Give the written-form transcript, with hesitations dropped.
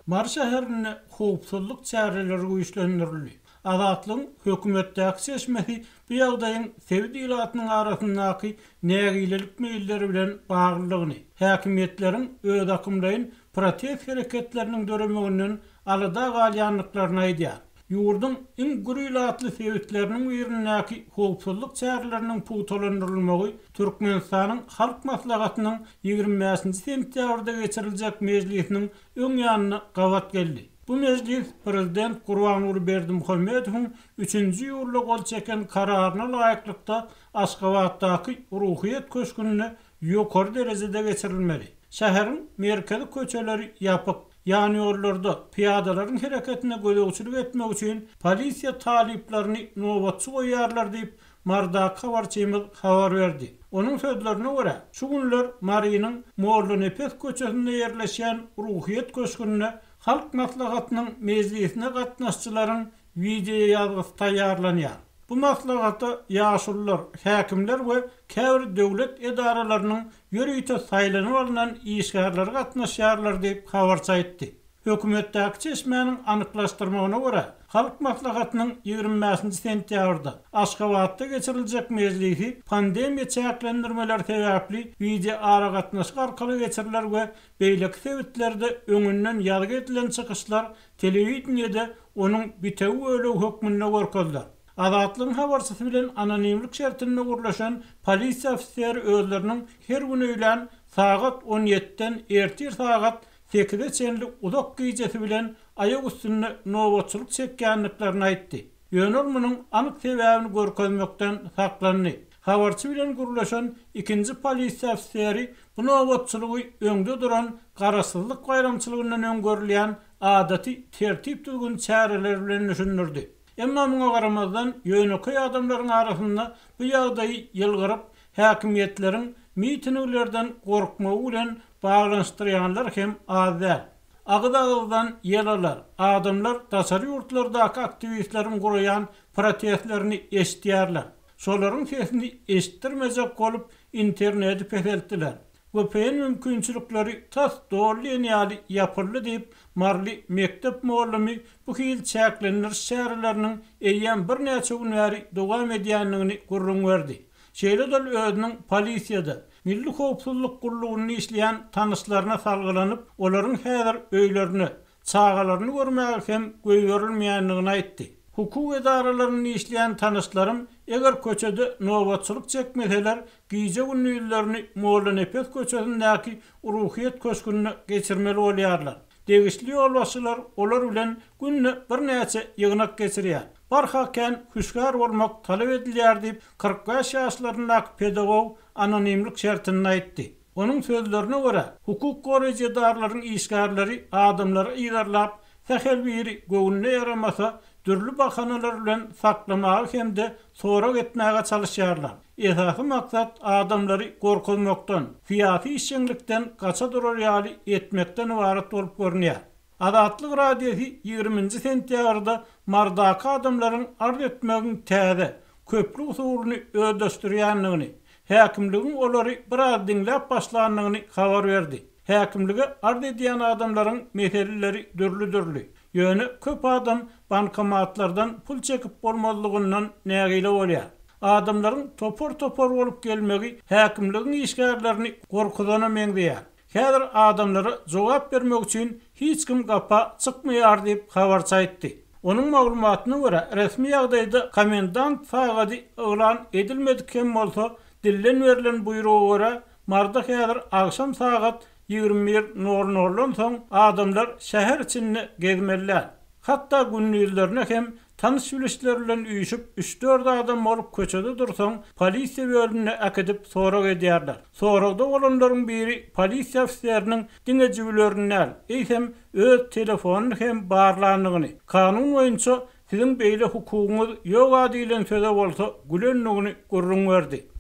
Mary şäherinde howpsuzlyk çäreleri güýçlendirildi. Azatlygyň hökümetdäki çeşmesi bu ýagdaýyň sebit ilatynyň arasyndaky nägilelik meýilleri bilen baglydygyny, häkimiýetleriň özakymlaýyn protest hereketleriniň döremeginden alada galýandyklaryny aýdýar. Ýurduň iň gür ilatly sebitleriniň birindäki howpsuzlyk çäreleriniň pugtalandyrylmagy Türkmenistanyň Halk Maslahatynyň 25-nji sentýabrda geçiriljek mejlisiniň öň ýanyna gabat geldi. Bu mejlis prezident Gurbanguly Berdimuhamedowyň üçünji iýulda gol çeken Kararyna laýyklykda Aşgabatdaky Ruhyýet köşgünde ýokary derejede geçirilmeli. Şäheriň merkezi köçeleri ýapyk. Ýanýollarda pyýadalaryň hereketine gözegçilik etmek üçin polisiýa talyplaryny nobatçy goýýarlar diýip, Marydaky habarçymyz habar berdi. Onuň sözlerine görä, şu günler Marynyň Mollanepes köçesinde ýerleşýän Ruhyýet köşgünde Halk Maslahatynyň mejlisine gatnaşyjylaryň wideoýazgysy taýýarlanýar. Bu maslahata ýaşulular, häkimler we käbir döwlet edaralarynyň ýörite saýlanyp alnan işgärleri gatnaşýarlar diýip, habarçy aýtdy. Hökümetdäki çeşmäniň anyklaşdyrmagyna görä, Halk Maslahatynyň 25-nji sentýabrda Aşgabatda geçiriljek mejlisi pandemiýa çäklendirmeleri sebäpli wideoaragatnaşyk arkaly geçiriler we beýleki sebitlerde öňünden ýazgy edilen çykyşlar telewideniýede onuň bitewi bölegi hökmünde görkeziler. Azatlygyň habarçysy bilen anonimlik şertinde gürleşen polisiýa ofiseri özleriniň her gün öýlän sagat on ýediden ertir sagat sekize çenli uzak gijesi bilen aýak üstünde nobatçylyk çekýändiklerini aýtdy. Ýöne ol munuň anyk sebäbini görkezmekden saklandy. Habarçy bilen gürleşen ikinji polisiýa ofiseri bu nobatçylygy öňde duran Garaşsyzlyk baýramçylygyndan öň görülýän adaty tertip-düzgün çäreleri bilen düşündirdi. Emma muňa garamazdan, ýönekeý adamlaryň arasynda bu ýagdaýy ýylgyryp, häkimiýetleriň mitinglerden gorkmagy bilen baglanyşdyrýanlar hem az däl. Agyz-agyzdan ýel alar, adamlar daşary ýurtlardaky aktiwistleriň guraýan protestlerini eşidýärler. Şolaryň sesini eşitdirmejek bolup, interneti peseltdiler. Vpn mümkinçilikleri tas doly diýen ýaly ýapyldy diýip, maryly mekdep mugallymy bu hili çäklendiriş çäreleriniň eýýäm birnäçe gün bäri dowam edýändigini gürrüň berdi. Şeýle-de ol özüniň polisiýada, Milli howpsuzlyk gullugynda işleýän tanyşlaryna salgylanyp, olaryň häzir öýlerine, çagalaryny görmäge hem goýberilmeýändigini aýtdy. Hukuk edaralarynda işleýän tanyşlarym eger köçede nobatçylyk çekmeseler, gije-gündizlerini Mollanepes köçesindäki Ruhyýet köşgünde geçirmeli bolýarlar. Degişli ýolbaşçylar olar bilen günde birnäçe ýygnak geçirýär. Barha kän hüşgär bolmak talap edilýär diýip, 45 ýaşlaryndaky pedagog anonimlik şertinde aýtdy. Onuň sözlerine görä, hukuk goraýjy edaralaryň işgärleri adamlary yzarlap, sähel biri göwnüne ýaramasa, dürli bahanalar bilen saklamaga hem-de sorag etmäge çalyşýarlar. Esasy maksat adamlary gorkuzmakdan, syýasy işjeňlikden gaça durar ýaly etmekden ybarat bolup görünýär. Azatlyk Radiosy ýigriminji sentýabrda Marydaky adamlaryň arz etmegiň täze, köpli usulyny özleşdirýändigini, häkimligiň olary biraz diňläp başlandygyny habar berdi. Häkimlige arz edýän adamlaryň meseleleri dürli-dürli. Ýöne köp adam bankomatlardan pul çekip bolmazlygyndan nägile bolýar. Adamlaryň topar-topar bolup gelmegi häkimligiň işgärlerini gorkuzana meňzeýär. Häzir adamlara jogap bermek üçin hiç kim gapa çykmaýar diýip, habarçy aýtdy. Onuň maglumatyna görä, resmi ýagdaýda komendant sagady yglan edilmedik hem bolsa, dilden berlen buýruga görä, Maryda häzir agşam sagat 21 nol noldan soň adamlar şäher içinde gezmeli däl. Hatda gündizlerine hem tanyş-bilişler bilen üýşüp üç-dört adam bolup köçede dursaň, polisiýa bölümine äkidip sorag edýärler. Soragda bolanlaryň biri polisiýa ofiseriniň diňe jübülerini däl, eýsem, öz telefonyny hem barlandygyny, kanun boýunça siziň beýle hukugyňyz ýog-a diýlen söze bolsa gülendigini gürrüň berdi.